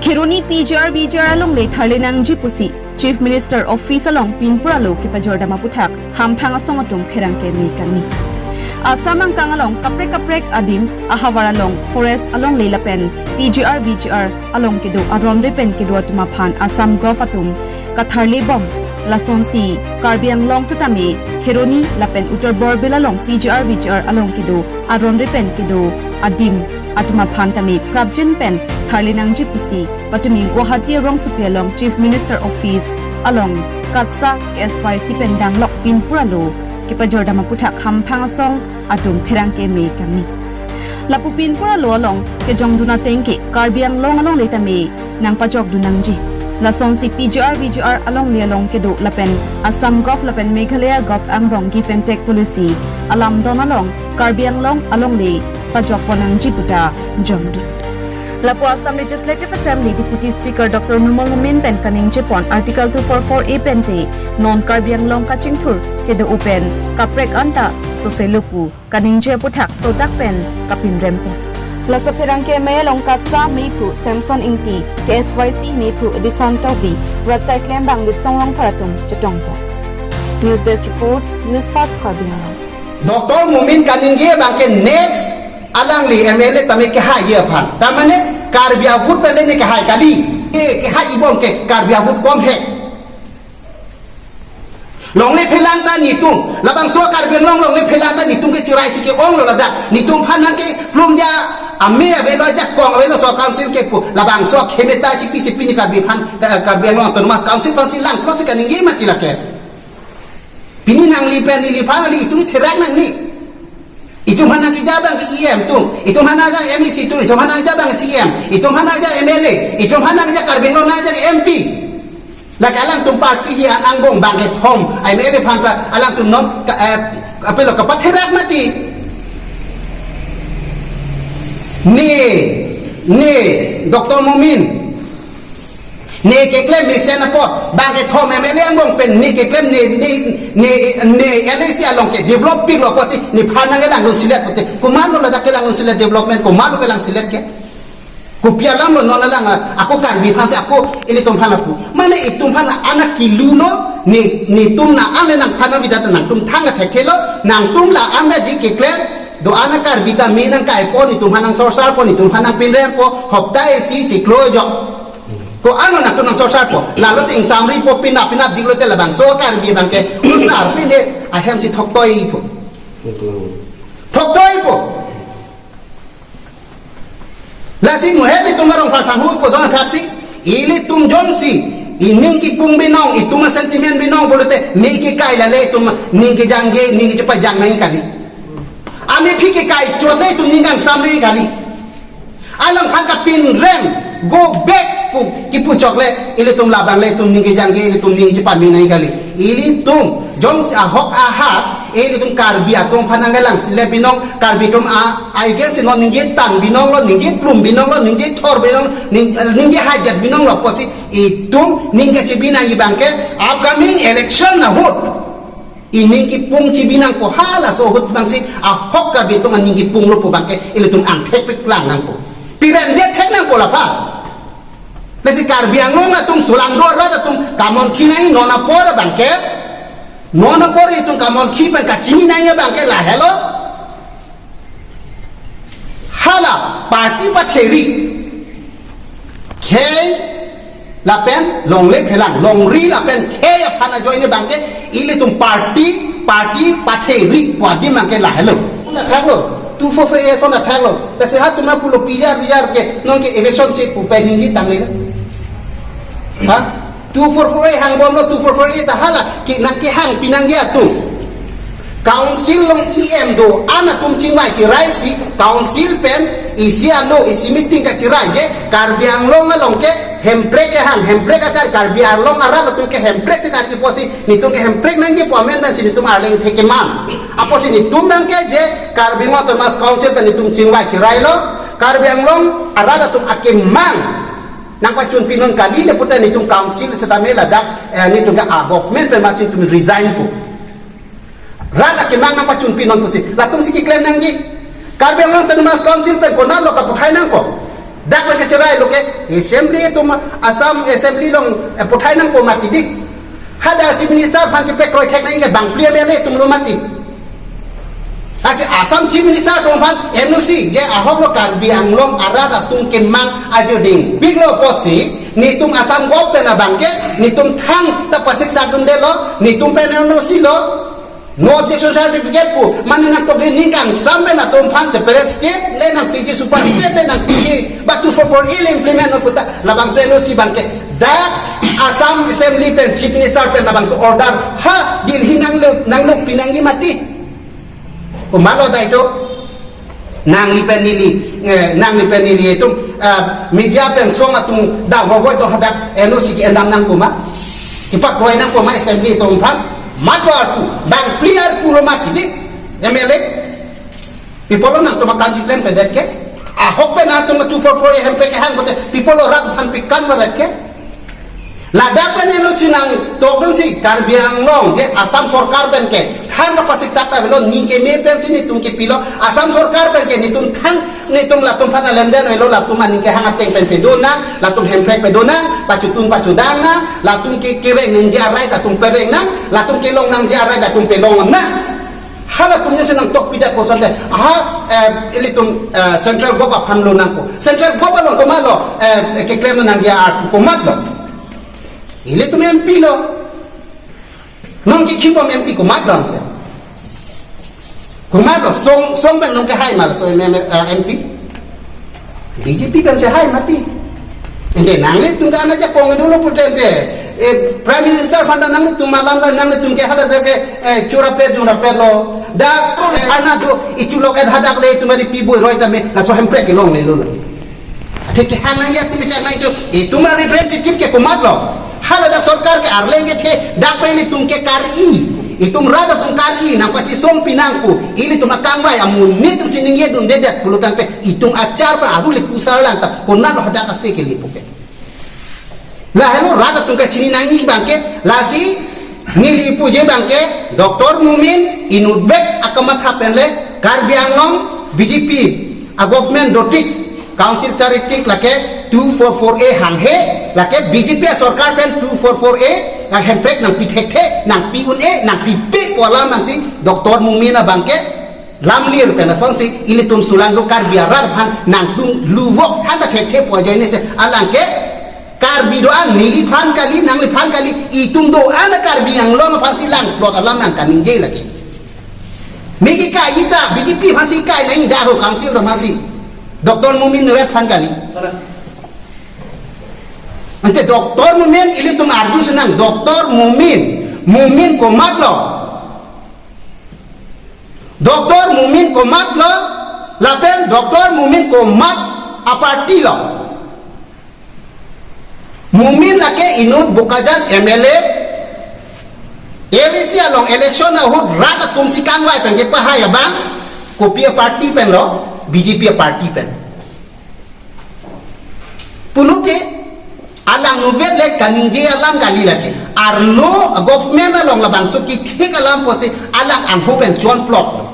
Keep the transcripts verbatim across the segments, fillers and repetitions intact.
Kheroni P G R V G R alongle tharle nangji pusi Chief Minister Office along pinpur alo kepajor dam aputhak hamphang asong atum pherangke me kangni. Assam angkang along kaprek kaprek adim ahavar along forest alongle lapen P G R V G R along kedo aron re pen kedo atum aphan Assam Gov atum katharle bom. Lasonsi Karbi Anglong setame Kheroni lapen Uttar Borbil along P G R V G R along kedo aron re pen kedo adim atum aphan tame prapjin pen tharle nangji pusi patumi Guwahati arongsopi along Chief Minister Office along KATSA K S Y C pen danglok pinpur alo kepajor dam aputhak hamphang asong atum pherangke me kangni. Lapu pinpur alo along kejongdun ateng ke Karbi Anglong alongle tame nangpajokdun nangji. Lasonsi P G R V G R alongle along kedo lapen Assam Gov lapen Meghalaya Gov angbong give and take policy alamdon along Karbi Anglong alongle pajokpon nangji puta jongdun. Lapu Assam Legislative Assembly Deputy Speaker Doctor Numal Momin pen kaningjepon Article two four four A pen te non Karbi Anglong kachingthur kedo-o pen kaprek anta soselo pu kaningje aputhak sodak pen kapinrempo. Laso pherangke amei along KATSA meiphu Samson Ingti, K S Y C meiphu Edison Tokbi, rat saiklem bang Litsong Rongphar atum chetongpo. News Desk Report, News Fast Karbi Anglong. Doctor Momin kaningje abang ke next alangli M L A tame kehai aphan. Tamane Karbi a-vote pen le ne kehai kali. Eh, kehai ibom ke Karbi a-vote kom he. Longle phelang ta netum. Labangso Karbi Anglong longle phelang ta netum ke chirai si ke-onglo ladak. Netum aphan nang ke plum ja ame avelo, ajakong avelo, laso council ke pu. Labangso khemeta chipi si pini Karbi aphan, eh, Karbi Anglong Autonomous Council aphan si langplot si kaningje mati lake. Pini nangli pen neliphan nangli itum therak nangne. Itum aphan nangkeja abang ke E M atum, itum aphan nangkeja M A C atum, itum aphan nangkeja abang C E M, itum aphan nangkeja M L A, itum aphan nangkeja Karbi Anglong nangkeja M P. Lake alangtum party hi an angbong bangkethom M L A aphan ta alangtum non ka, eh, apelo kapatherak mati. Ne, ne, Doctor Momin. Ne keklem mesen apot, bangkethom M L A angbong pen ne keklem ne, ne, ne, ne L A C along ke develop piklo pusi nephan nangkelangdun silet pute. Komatlo ladak kelangdun silet development, komatlo kelang silet ke? Kopi alamlo non alang, ah, ako Karbi aphan si ako ilitum aphan lapu. Mane itum aphan la-an akilu lo, ne, netum la-an le nangphan nangvedet nangtum thang athekthelo, nangtum la-an le di keklem, do-an a-Karbi ta me nangkaipo, netum aphan nangsorsarpo, netum aphan nangpinrempo, hopta isi chiklo jok. Ko-an lo nangtum nangsorsarpo, lalo te ingsamripo, pinap pinap diklo te labangso Karbi abang ke, usar pine ahem si thoktoipo. Thoktoipo. Lasi muhe netum arong pasang hu kosong athaksi, ilitum jongsi ining kipung binong, itum a-sentiment binong pulote, ne kekai lale itum ning kejangje, ning kejepajang nangji kali. Amephi kekai chot le itum ning kangsam nangji kali. Alangphan kapinrem, go back pu kipu chokle, ilitum labang le itum ning kejangje, ilitum ning kejepame nangji kali. Ilitum jongsi ahok ahat, ilitum Karbi atum aphan nangkelang silet binong, Karbi atum a, against si non ningje tan binonglo, ningje plum binonglo, ningje thor binong, ning, ningje hajat binonglo pusi itum ning kechebi nangji abang ke upcoming election ahut ining kipung chebi nangpo, halaso ahut nangsi ahok Karbi atum aning kipunglo pu abang ke ilitum angthek peklang nangpo. Pirem det thek nangpo lapha. Lasi Karbi Anglong atum, solangdo arat atum kamonkhi nangji non apor abang ke, non apor itum kamonkhi pen kachini nangji abang ke lahelo. Hala party patheri khei lapen longle phelang, longri lapen khei aphan ajoine abang ke ilitum party, party patheri pu adim abang ke lahelo. Thaklo, two four four A son thaklo. Lasi ha tuma pulo P G R, P G R ke, non ke election si pu pen ningje tangle. Ha? Two four four A hangbomlo, two four four A ta hala ke nangkehang pinangji atum. Council along E M do-an atum chingvai chirai si, council pen isi alo, isi meeting kachirai je, Karbi Anglong along ke hemprek kehang, hemprek akar, Karbi Anglong arat atum ke hemprek si kari pusi, netum ke hemprek nangji pu amen pen si netum arleng thek keman. Apotsi netum abang ke je, Karbi Anglong Autonomous Council pen netum chingvai chirailo, Karbi Anglong arat atum akemang nangpachun pinon kali le pute netum council setame ladak, eh, netum ke a-government pen masi netum resign pu. Rat akemang nangpachun pinon pusi. Latum si keklem nangji. Karbi Anglong Autonomous Council pen konatlo kaputhai nangpo. Dak le kacherai lo ke, assembly atum, Assam assembly along, eh, puthai nangpo mati dik. Hadak chief minister aphan chepekroi thek nangji ke bangphli M L A atum lo mati. Lasi Assam chief minister atum aphan N O C je ahok lo Karbi Anglong arat atum kemang ajirding. Big lo apotsi, netum Assam govt pen abang ke, netum thangta pasik sakdundelo, netum pen N O C lo. No objection certificate pu, mane nangkok ningkan sampai latum aphan separate state, le nangpiji super state, le nangpiji ba two four four A le implement no puta, labangso N O C abang ke. Dak Assam Assembly pen, Chief Minister pen labangso order, ha, Delhi nanglo, nanglo pinangji mati. Komatlo dai to? Nangli pen neli, eh, nangli pen neli atum, eh, media pen song atum dak vovoi to hadak N O C ke-endam nang komat. Kipakroi nang komat assembly atum aphan. Mat lo arpu, bangphli arpu lo mati dik M L A. Pi apotlo nangtum akam chiklem pedet ke? Ahok pen nangtum two four four A hemprek kehang pote, pi apotlo rat aphan pikam varet ke? Ladak pen N O C nangtokdunsi Karbi Anglong je Assam sorkar pen ke thang kapasik sak ta avelo, ning keme pensi netum kepilo, Assam sorkar pen ke netum thang, netum latum aphan alenden avelo, latum aning kehang ateng pen pedonang, latum hemprek pedonang, pachutun pachudang nang, latum ke kereng nangji arai latum pereng nang, latum kelong nangji arai latum pelong nang. Halatum nesi nangtok pidak koson de. Aha, eh, ilitum, eh, central govt aphan lo nangpo. Central govt along komatlo, eh, keklem nangji arpu komatlo. Ilitum M P lo. Nong kikhibom M P komatlo. Komatlo, song, song pen nong kehai ma laso M M, eh, M P. B J P pensi hai mati. Ante nanglitum ke ana ajakong dolo pute ante. Eh, Prime Minister aphan ta nanglitum alam ra nanglitum ke hadak ke, eh, churapet jungrapet lo. Dak, eh, ana do ichulok et hadak le itum ari pi boi roi tame laso hemprek kelongle lo. Athe kehang nangji atum bichak nang itum, itum ari representative ke komatlo. Haladak sorkar ke arleng kethe, dak pen itum ke kari. Itum rat atum kari, nangpachesong pinang pu, ilitum akangvai amonit atum si ningjedundedet pulo tangte, itum achar ta aru le kusar lang ta, konatlo hadak ase kelipo ke. Lahelo rat atum kachini nangji abang ke, lasi neli puji abang ke, Doctor Momin inutvet akamatha pen le, Karbi Anglong B J P a government dotik, council charitik lake two four four A hanghe, lake B J P sorkar pen two four four A, nang hemprek nangpi thekthe, nangpi un-e, nangpipe pu alam nangsi, Doctor Momin abang ke, lamlir pen asonsi, ilitum sulang do Karbi arat aphan, nangtum luvok thanta thekthe pu ajoine si, alang ke, Karbi do-an, neliphan kali, nangliphan kali, itum do-an Karbi Anglong aphansi langplot alam nangkaningje lagi. Megi kai ita, B J P aphansi kai nai daro council do aphansi. Doctor Momin inutvet aphan kali. Ante Doctor Momin ilitum arju si nang, Doctor Momin, Momin komatlo. Doctor Momin komatlo, lapen Doctor Momin komat aparty lo. Momin lake inut Bokajan M L A, L A C along election ahut rat atum si kangvai pen kepahai abang, kopi aparty pen lo, B J P aparty pen. Pulote, alang inutvet le kaningje alam kali lake. Arlo government along labangso kethek alam pusi alang angho pen chonplot lo.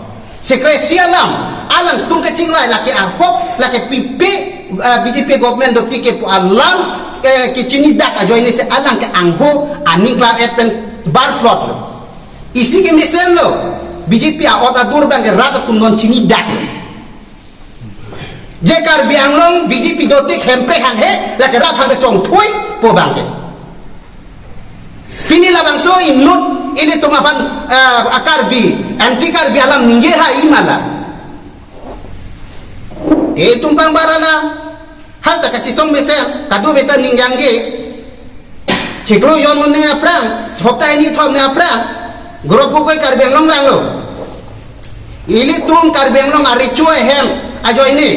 Secrecy alam, alangtum kachingvai lake ahok, lake pipe, eh, B J P government dotik ke pu alam, eh, kachinidak ajoine si alang ke angho aning klar-et pen barplot lo. Isi kemesen lo, B J P a-ot adur abang ke rat atum non chinidak lo. Je Karbi Anglong B J P dotik hemprek hanghe, lake rat hangke chongthui pu abang ke. Pini labangso inut ilitum aphan, eh, a-Karbi, anti Karbi alam ningje hai mala. Itum pangbar alam, hal ta kachesong mesen, kadokave ta ningjangje. Chiklo jon ne aphrang, hopta hini thom ne aphrang, Gaurav Gogoi Karbi Anglong vanglo. Ilitum Karbi Anglong arecho ahem ajoine.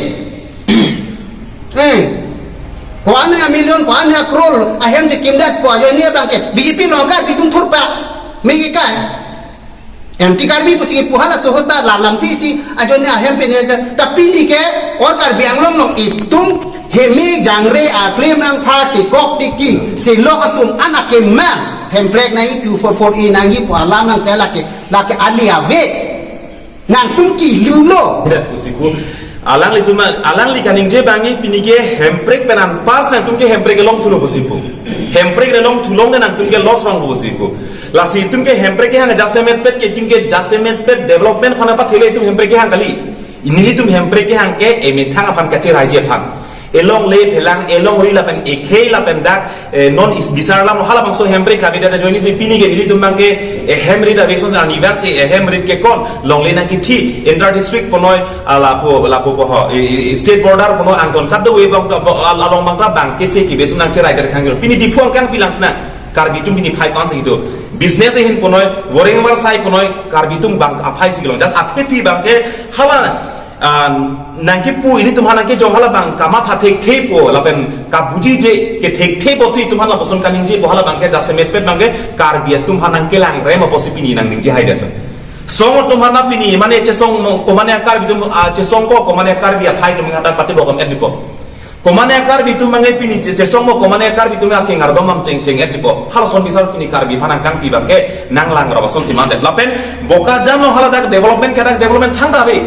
Eh. Ko-an a-million, ko-an a-crore ahem chekimdet pu ajoine abang ke B J P along Karbi atum thurpa. Megi kai. Anti Karbi pusi kipu halaso ahut ta lalam tisi ajoine ahem pen ya ta pini ke or Karbi Anglong along itum heme jangre aklem angpha tekok tiki selok atum an akemang hemprek nangji two four four A nangji pu alam nangsi lake lake ali ave nangtum kilu lo. Dak pusi ko Alanglitum, alangli kaningje abang ke pini ke Hemprek pen anpar si nangtum ke Hemprek kelong thulo pusi pu. Hemprek kelong thulong ke nangtum ke loss rong pusi pu. Lasi itum ke Hemprek kehang jasemet pet ke itum ke jasemet pet development aphan apathele itum Hemprek kehang kali. Nelitum Hemprek kehang ke emethang aphan kacheraiji aphan. Elongle phelang, elongri lapen ekhei lapen dak, eh, non is bisar lam halabangso Hemprek kabe data joini si pini ke nelitum abang ke, eh, Hemprek da beson an event si, eh, Hemprek ke kon longle nangkithi inter district punoi, ah, lapu lapu po ho, eh, eh, state border punoi angton kado we bang to, bo-, al-, along bang ta abang ke cheki beson nangcherai dari khang. Pini Diphu angkang pilang sna, Karbi atum pini phai kon si do. Business ahin punoi, woreng war sai punoi, Karbi atum abang aphai si kelong. Just athepi abang ke hala, ah, nangkipu ilitum aphan nangkejong halabang kamatha thekthepo lapen kabuji je kethekthepo si itum aphan lapuson kaningjepo halabang ke jasemet pet abang ke Karbi atum aphan nangkelang rem apotsi pini nangningje haidet. Song atum aphan pini mane chesong mo, komane a-Karbi atum, ah, chesong ko, komane a-Karbi aphai atum hadak pati bokom et nipo. Komane a-Karbi atum abang ke pini che-, chesong mo, komane a-Karbi atum akeng ardom am cheng cheng et nipo. Halason bisar pini Karbi aphan nangkangpi abang ke nanglang rap ason si mandet. Lapen Bokajan along haladak development, hadak development thangta ave.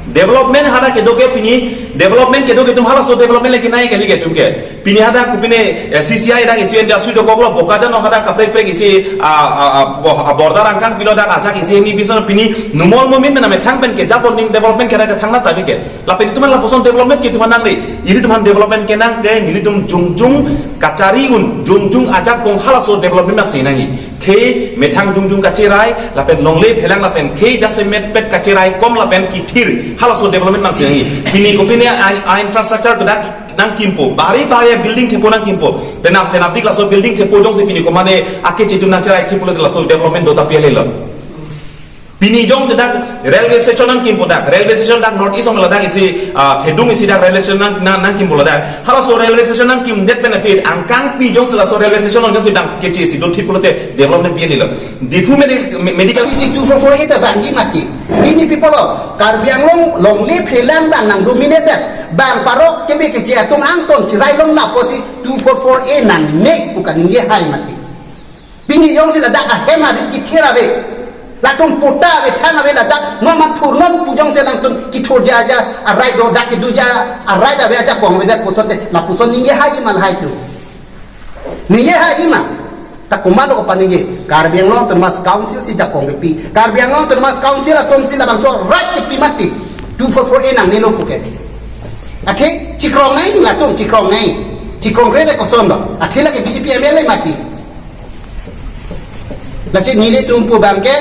Development hadak kedo ke pini, development kedo ke itum halaso development le kenai kali ke itum ke. Pini hadak pini, eh, C C I dak isi enda sui dokoklo, Bokajan along hadak kaprek prek isi, ah, ah, ah, bo-, ah, border angkang pilo dak ajak isi ini bisa pini Numal Momin mena methang pen ke Japan ning development ke hadak thangta ave ke. Lapen itum aphan lapuson development ke itum aphan nangne. Ilitum aphan development kenang ke nelitum jongjong kachari un, jongjong ajakong halaso development nangsi nangji. Khei methang jongjong kacherai, lapen longle phelang lapen khei jasemet pet kacherai kom lapen kithir halaso development nangsi nangji. Pini kopine a, a-infrastructure kedak nangkimpo. Bari bari building thepo nangkimpo. Penap penap dik laso building thepo jongsi pini komane akeche atum nangcherai thepo le laso development do ta pi alelo. Pini jongsi dak railway station nangkimpo dak. Railway station dak North East along ladak isi, ah, thedung isi dak railway station nang, nang, nangkimpo ladak. Halaso railway station nangkimdet pen aphi angkangpi jongsi laso railway station along jongsi dak keche isi do thip pulote development pi alelo. Diphu medi-, me-, medical isi two four four A ta vangji mati. Pini pi pulo, Karbi Anglong longle phelang abang nang dominate det. Bang parok kebe keche atum angton cherai longlo apotsi two four four A nangne pu kaningje hai mati. Pini jongsi ladak ahem arit kithir ave. Latum patta ave, than ave ladak. Non man thur non pu jongsi nangtum kithur ja ja arai do dak kedo ja arai ave ajakong avedet puson te. Lapuson ningje hai ma lahai atum. Ningje hai ma. Ta komatlo ko paningje. Karbi Anglong Autonomous Council si jakong kepi. Karbi Anglong Autonomous Council atum si labangso right kepi mati. Two four four A nangnelo puke. Athe chikrong nai latum chikrong nai. Chikrong kre de koson do. Athe lake B J P M L A mati. Lasi nelitum pu abang ke,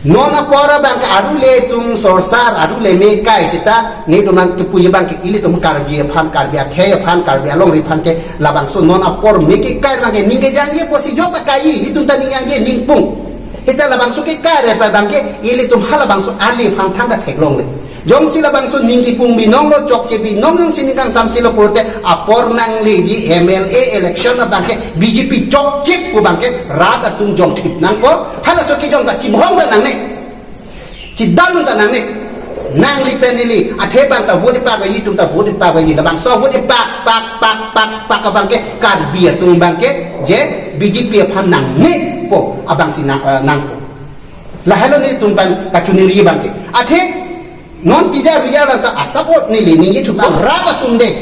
non apor abang ke arule atum sorsar, arule me kai seta, nelitum abang kepu abang ke ilitum Karbi aphan, Karbi akhei aphan, Karbi alongri aphan ke, labangso non apor me kekai abang ke, ning kejangje apotsi jok ta kai, ilitum ta ning jangje, ning pung. Seta labangso kekai re abang ke, ilitum halabangso ali aphan thangta theklongle. Jongsi labangso ning kipung binong lo, chokche binong jongsi ning kangsamsi lo pulote apor nangleji M L A election abang ke B J P chokche pu abang ke rat atum jongthip nangpo, halaso kejong ta chibhong ta nangne. Chidalun ta nangne. Nangli pen ili, athe abang ta vote ipak baji, itum ta vote ipak baji, labangso vote ipak, pak, pak, pak, pak abang ke Karbi atum abang ke je B J P aphan nangnepo abang si nang, eh, nangpo. Lahelo nelitum abang kachiningri abang ke. Athe non pija rija lang ta asap ot neli ningje thupo rat atum de.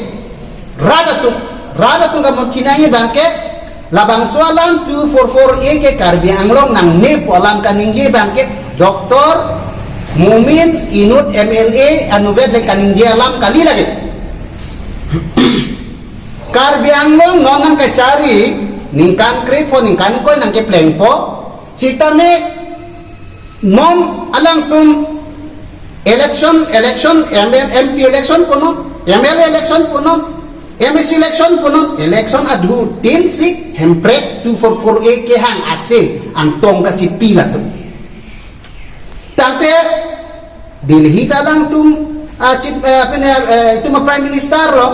Rat atum, rat atum kamatha nangji abang ke labangso alam two four four A ke Karbi Anglong nangnepo alam kaningje abang ke Doctor Momin inut M L A anuvet le kaningje alam kali lake. Karbi Anglong non nangkachari ningkan krepho ningkan ingkoi nangkeplengpo. Sitame non alangtum election, election, M M, M P election punon, M L A election punon, M A C election punon, election adhutin si Hemprek two four four A kehang ase angtong kachipi latum. Tangte Delhi ta alangtum, ah, chief, eh, pene, eh, itum a-Prime Minister lo,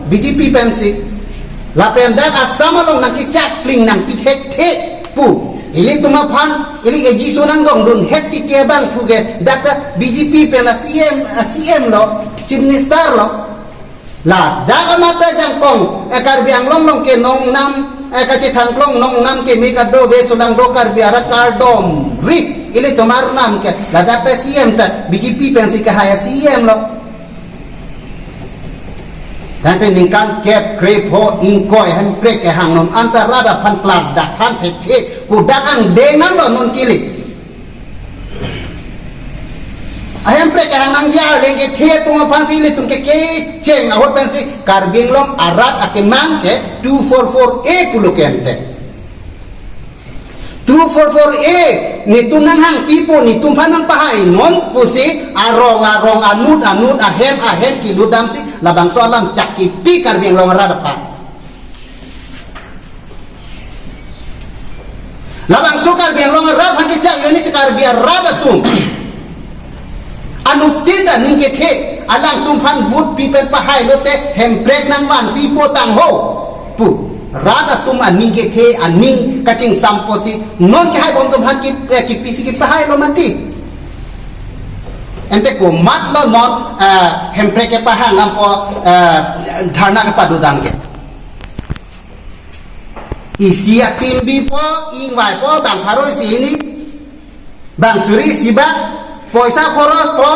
B J P pensi. Lapen dak Assam along nangkechakling nangpithekthe pu. Ilitum aphan, ili A G so nangdongdun het titi abang pu ke, dak ta B J P pen a-C M, a-C M lo, Chief Minister lo. Ladak amat ta jangkong, eh, Karbi Anglong along ke nongnam, eh, kachethangklong nongnam keme kadokave sulang do Karbi arat kardom ri, ilitum arnam ke. Ladak ta C M ta B J P pensi kehai C M lo. Tangte ningkan kep krepho ingkoi Hemprek kehang non anta rat aphan klardak than thekthe, kodak angdeng anlo non kili. A Hemprek kehang nangji arleng kethe atum aphansi ilitum ke kecheng ahut pensi Karbi Anglong arat akemang ke two four four A pulo ke ante. Two four four A, netum nanghangpipo, netum aphan nangpahainon pusi, arong arong, anut anut, ahem ahem kelut damsi, labangso alam chak kipi Karbi Anglong arat aphan. Labangso Karbi Anglong arat aphan kechak yoni si Karbi arat atum. Anuttin ta aning kethe, alangtum aphan vote pi pen pahai lote Hemprek nangvanpipo tangho pu. Rat atum aning kethe, aning kachingsampo si non kehai bom atum aphan ki, eh, kipisi kepahai lo mati. Ante komatlo non, eh, Hemprek kepahang lampo, eh, dharna kepadodam ke. Isi atim bipo, ingvaipo, bang pharo isi hini, bang suri isi bak, poisa khorospo,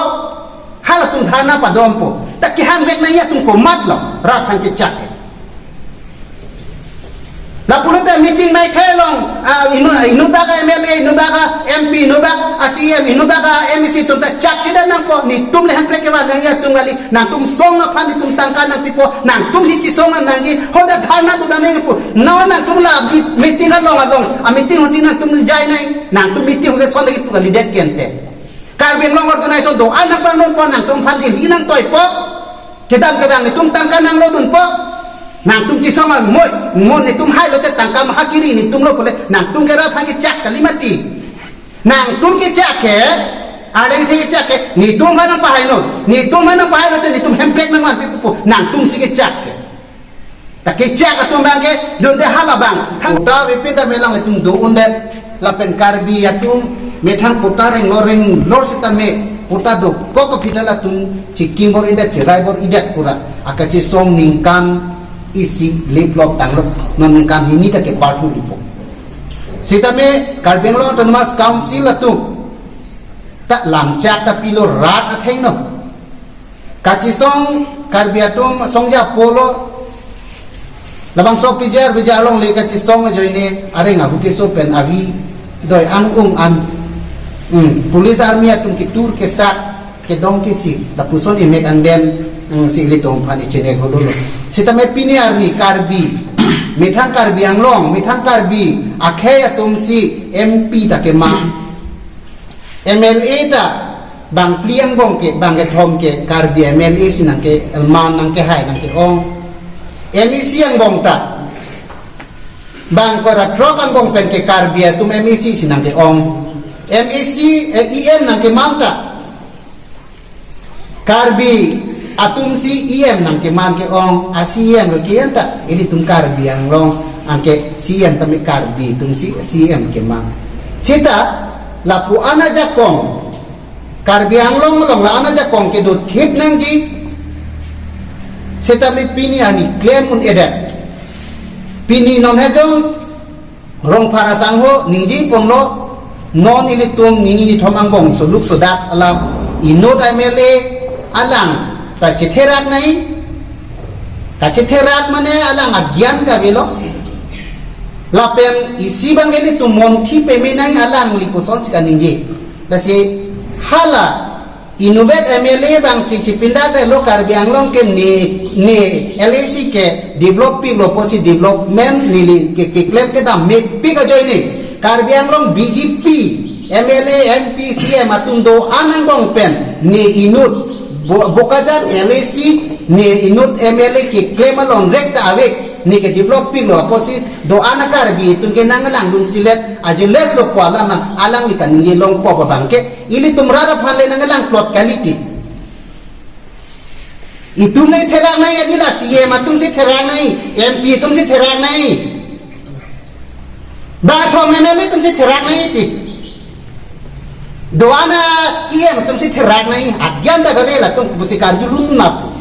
halatum dharna padompo. Ta kehang vek nangji atum komatlo, rat aphan kechak. Lapulote meeting naikhe along, ah, inu, inut bak a M L A, inut bak a M P, inut bak a C E M, inut bak a M A C atum ta chak chida nangpo, netum le Hemprek kevan nangji atum kali, nangtum song aphan netum tangka nangpipo, nangtum si chesong nangji, hoda dharna dodam nangpo. Non nangtum la bi-, meeting along along, a meeting hosi nangtum jai nai, nangtum meeting hosi son lagi tu kalidet ke ante. Karbi Anglong organization do-an nangpangdunpo, nangtum aphan Delhi nangtoipo. Kedam kedam netum tangka nanglodunpo. Nangtum chesong amoi, mo netum hai lote tangka mahakiri netum lo pule, nangtum ke rat aphan kechak kali mati. Nangtum kechak ke, arleng si kechak ke, netum aphan nangpahainon, netum aphan nangpahai lote netum Hemprek nangvanpipo, nangtum si kechak ke. Ta kechak atum abang ke, dunde hala abang. Thang kota avepin ta melang netum do-un det. Lapen Karbi atum methang kota renglo renglo sitame kota dokok aphi ta latum chikim bor-idet, cherai bor-idet pura. Akachesong ningkan isi leplop tanglo. Non ningkan hini ta kepartu dipo. Sitame Karbi Anglong Autonomous Council atum ta lamchak ta pilo rat athengno. Kachesong Karbi atum songja polo. Labangso P G R, P G R along le kachesong ajoine areng ahu keso pen avi doi ang ung an. Hmm, police army atum ketur kesak kedong kesi. Lapuson emek angden, hmm, si ilitum aphan ichene gololo. Sitame pini arni Karbi. Methang Karbi Anglong, methang Karbi akhei atum si M P ta kemang. M L A ta bang phli angbong ke, bang kethom ke, Karbi M L A si nangkeman, nangkehai, nangke-ong. M A C angbong ta bang kora throk angbong pen ke Karbi atum M A C si nangke-ong. M A C, eh, E M nangkeman ta Karbi atum si E M nangkeman ke-ong, a C E M lo ke anta, ilitum Karbi Anglong, anke C E M tame Karbi atum si C E M keman. Seta lapu-an ajakong, Karbi Anglong along la-an ajakong kedothip nangji, seta me pini arni klem un-edet. Pini non hejong Rongphar asangho ningjeponlo, non ilitum nini nithom angbong soluk sodak alam inut M L A alang ta chetherak nai, ta chetherak mane alang agyan kavelo. Lapen isi abang ke ilitum monthi peme nai, alangli kosonsi kaningje. Lasi hala inutvet M L A abang si chipindak lo Karbi Anglong ke ne, ne L A C ke develop piklo pusi development neli ke, keklem kedam mepik ajoine. Karbi Anglong B J P M L A, M P, C M atum do-an angbong pen ne inut Bo-, Bokajan L A C ne inut M L A keklem along rek ta ave, ne ke develop piklo pusi do-an a Karbi atum ke nanglang dun silet ajo les lo pu alam alangli kaningje longpo abang ke. Ilitum rat aphan le nanglang plot quality. Itum le therak nai, adi la C M atum si therak nai, M P atum si therak nai. Bang thom M L A atum si therak nai ti. Do-an a E M atum si therak nai, agyan ta kave latum pusi karjulun map.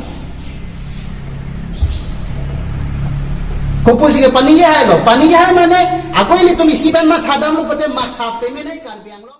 Kopusi ke pani ya hai lo, pani ya hai mane, ako ilitum isi pen matha damlo pute matha peme nai Karbi Anglong.